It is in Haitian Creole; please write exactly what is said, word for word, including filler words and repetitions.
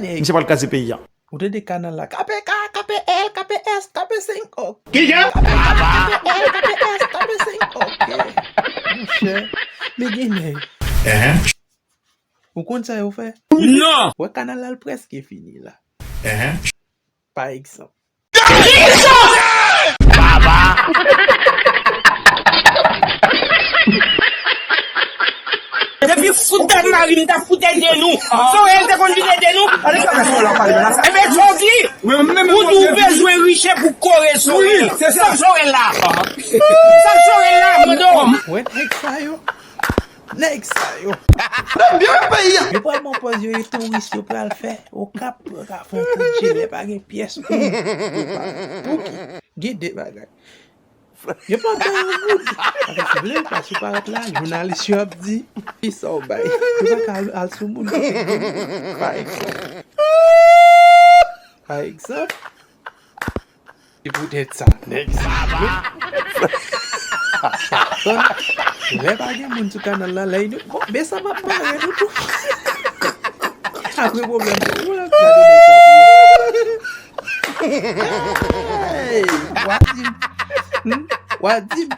Misye pral kraze peyi a. Ou tande kanal la, K P K, K P L, K P S, K P senk, ok. Ki jan? K P K, K P L, K P S, K P senk, ok. Monchè, men gen nèg. Ou konn sa yo fè? Non! Wè kanal la, l prèske fini la. Pa egzanp. Depi fout dat mari m ta fout ede nou. Sorel te konn vin ede nou. Ebyen, Jogli, ou di w bezwen riche pou kore Sorel. Sa Sorel la. Sa Sorel la, mande w. Wè nèg sa yo. Nèg sa yo. Yo pral pran pòz yo, e touris yo pral fè. Okap pral ka fè yon kout je, lè pa gen pyès pou, pou ki? Gen de bagay. Yo pa bay yon goud. Paske si w vle, paske w parèt la, jounalis yo ap di, kisa w bay? Yo pa ka al, al sou moun. Pa egzanp. Pa egzanp. Se poutèt sa, nèg sa yo. Lè pa gen moun sou kanal la, lè inot, bon, men sa m ap mare nou tou. Apre pwoblèm, bon, w ap gade nèg sa pou wè. Hey, w a di m. Hmm? W a di m.